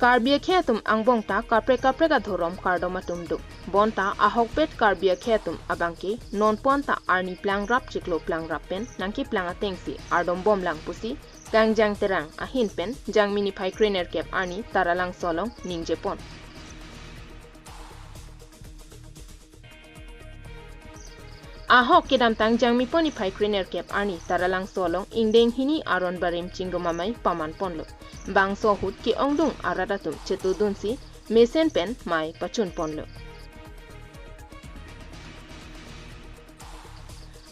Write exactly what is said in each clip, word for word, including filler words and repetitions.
Karbi akhei atum angbong ta kaprek kaprek adhorom kardom atum do. Bonta ahokpet Karbi akhei atum abangke nonpu anta arni plangrap chiklo plangrap pen nangkeplang atengsi ardombomlang pusi Kangjang Terang ahin pen Jangmi niphai krenerkep arni Taralangso along ningjepon. Ahok kedamtang Jangmipo niphai krenerkep arni Taralangso along ingdeng hini aron barim chingrum amei pamanponlo. Bangso ahut ke-ongdung arat atum chetudunsi mesen pen mei pachunponlo.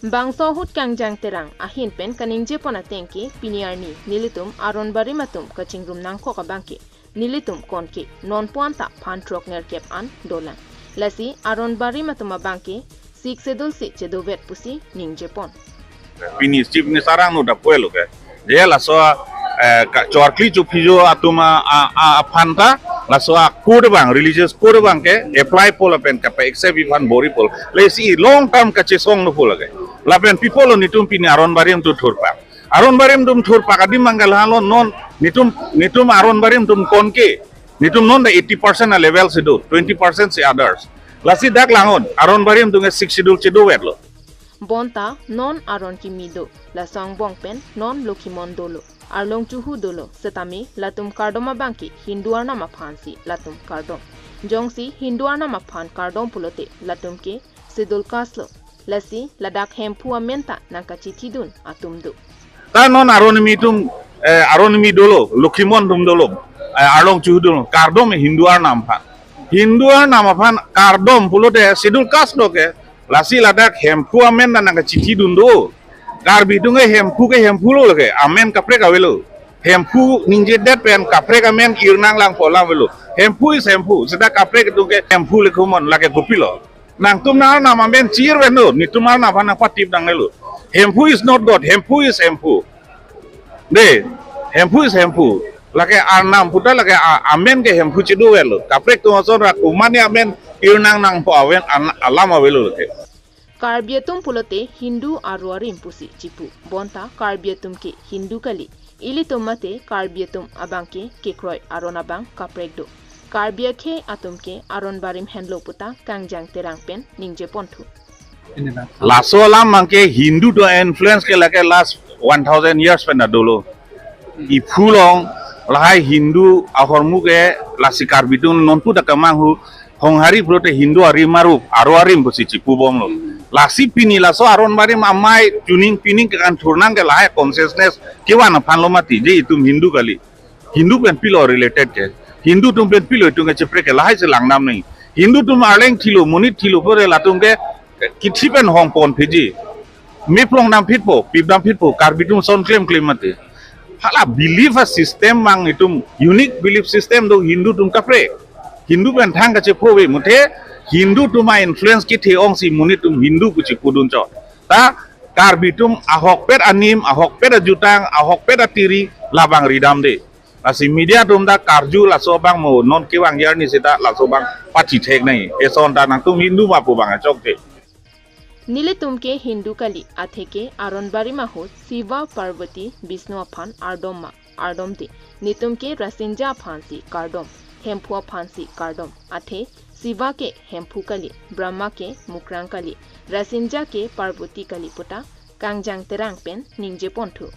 Bangso ahut Kangjang Terang ahin pen kaningjepon atengke pini arni nelitum aron barim atum kachingrum nangkok abangke nelitum konke nonpu anta phan throknerkep an dolang. Lasi aron barim atum abangke Sixth Schedule si chedovet pusi ningjepon. Pini Chief Minister angno dapuelo ke. Je laso, eh, ka-, chorkli chophijo atum a, a, a, aphan ta, laso a code abang, religious code abangke apply po lapen kapa-accept aphan bor-ipo. Lasi long term kachesong no po lake. Lapen pi apotlo nelitum pini aron barim atum thurpak. Aron barim atum thurpak adim manggal halo non nelitum, nelitum aron barim atum konke. Nelitum non ta eighty percent a level si do, twenty percent si others. Lasi dak langon, aron barim atum ke Sixth Schedule chedovetlo. Bonta non aron kimi do, laso angbong pen non Lokhimon dolo, Arlong Chuhu dolo, setame latum kardom abangke Hindu arnam aphansi latum kardom. Jongsi Hindu arnam aphan kardom pulote latumke Schedule Caste lo. Lasi ladak Hemphu amen ta nangkachithidun atum do. Ta non aron kimi atum, eh, aron kimi dolo, Lokhimon atum dolo, eh, Arlong Chuhu dolo, kardom Hindu arnam aphan. Hindu arnam aphan kardom pulote Schedule Caste lo ke, lasi ladak Hemphu amen ta nangkachithidun do. Karbi atum ke Hemphu ke Hemphu lo ke, amen kaprek avelo. Hemphu ningjedet pen kaprek amen irnang langpo alam avelo. Hemphu is Hemphu, seta kaprek atum ke Hemphu Lokhimon lake kopilo. Nangtum nang arnam amen chir veno, nelitum arnam aphan nangpatip nangnelo. Hemphu is not God, Hemphu is Hemphu. De, Hemphu is Hemphu. Lake arnam puta lake a-, amen ke Hemphu chedovetlo. Kaprek atum ason ra komatne amen irnang nangpo aven an-, alam avelo lake. Karbi atum pulote Hindu aro arim pusi chipu. Bonta Karbi atumke Hindu kali. Ilitum mate Karbi atum abangke kekroi aron abang kaprek do. Karbi akhei atumke aron barim henlo puta Kangjang Terang pen ningjeponthu. Laso alam abangke Hindu atum influence ke lake last one thousand years pen ta dolo. Iphu along lahai Hindu ahormu ke lasi Karbi atum nonpu ta kemanghu Honghari pulote Hindu arim arup, aro arim pusi chipubomlo. Lasi pini laso aron barim amei chuning pining ke kan thurnang ke lahai consciousness kevan aphanlo mati je itum Hindu kali. Hindu pen pilo related ke. Hindu atum pen pilo itum ke cheprek ke lahai si langdam nangji. Hindu atum arleng thilo, monit thilo pore latum ke kithi pen hongpon phiji. Mephlong damphitpo, pip damphitpo, Karbi atum ason klemklem mati. Hala belief a system abang itum unique belief system do Hindu atum kaprek. Hindu pen thang kachepho ave muthe Hindu atum a-influence kethe ongsi monit atum Hindu pu chipudun chot. Ta Karbi atum ahokpet anim, ahokpet ajutang, ahokpet atiri labang ridamde. Lasi media atum ta karju laso abang mo non kevang arni seta laso abang pachithek nangji. Eson ta nangtum Hindu ma pu abang achokche. Nelitumke Hindu kali, atheke aron barim ahut Shiva, Parvati, Vishnu aphan ardomma, ardomde. Nelitumke Rasinja aphansi kardom, Hemphu aphansi kardom. Athe Shiva ke Hemphu kali, Brahma ke Mukrang kali, Rasinja ke Parvati kali puta Kangjang Terang pen ningjeponthu.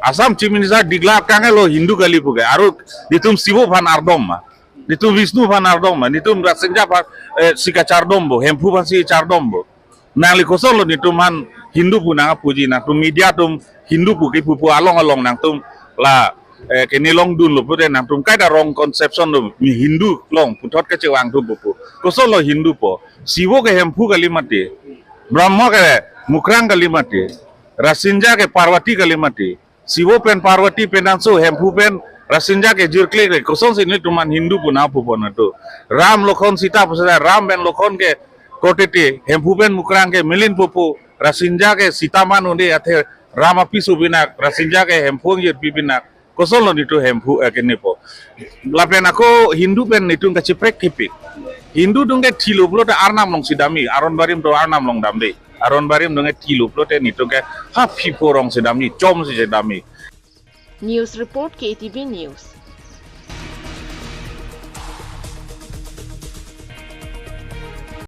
Assam Chief Minister declare kangelo Hindu kali puke, aro nelitum Shiva aphan ardomma. Nelitum Vishnu aphan ardomma, nelitum Rasinja aphan, eh, si kachardompo, Hemphu aphansi chardompo. Nangli kosonlo nelitum aphan Hindu pu nangpuji, nangtum media atum Hindu pu kipu pu along along nangtum la, eh, kene longdunlo pute nangtum kaita wrong conception lo, mi Hindu along puthot kachevangthu pupu. Kosonlo Hindu po? Shiva ke Hemphu kali mati. Brahma ke Mukrang kali mati. Rasinja ke Parvati kali mati. Shiva pen Parvati pen anso Hemphu pen Rasinja ke jirkle kle, kosonsi nelitum aphan Hindu pu nangpupon atum? Ram Lokhon Sita pusi Ram pen Lokhon ke kotete, Hemphu pen Mukrang ke melin pupu, Rasinja ke Sita man un'e athe Ram apiso pinak, Rasinja ke Hemphu angjirpi pinak, kosonlo nelitum Hemphu, eh, kenepo? Lapen ako Hindu pen nelitum kacheprek kepik. Hindu atum ke thilo pulote arnam alongsi damji, aron barim atum arnam along damde. Aron barim atum ke thilo pulote nelitum ke ha phipho arongsi damji, chomsi damji. News report, K T V News.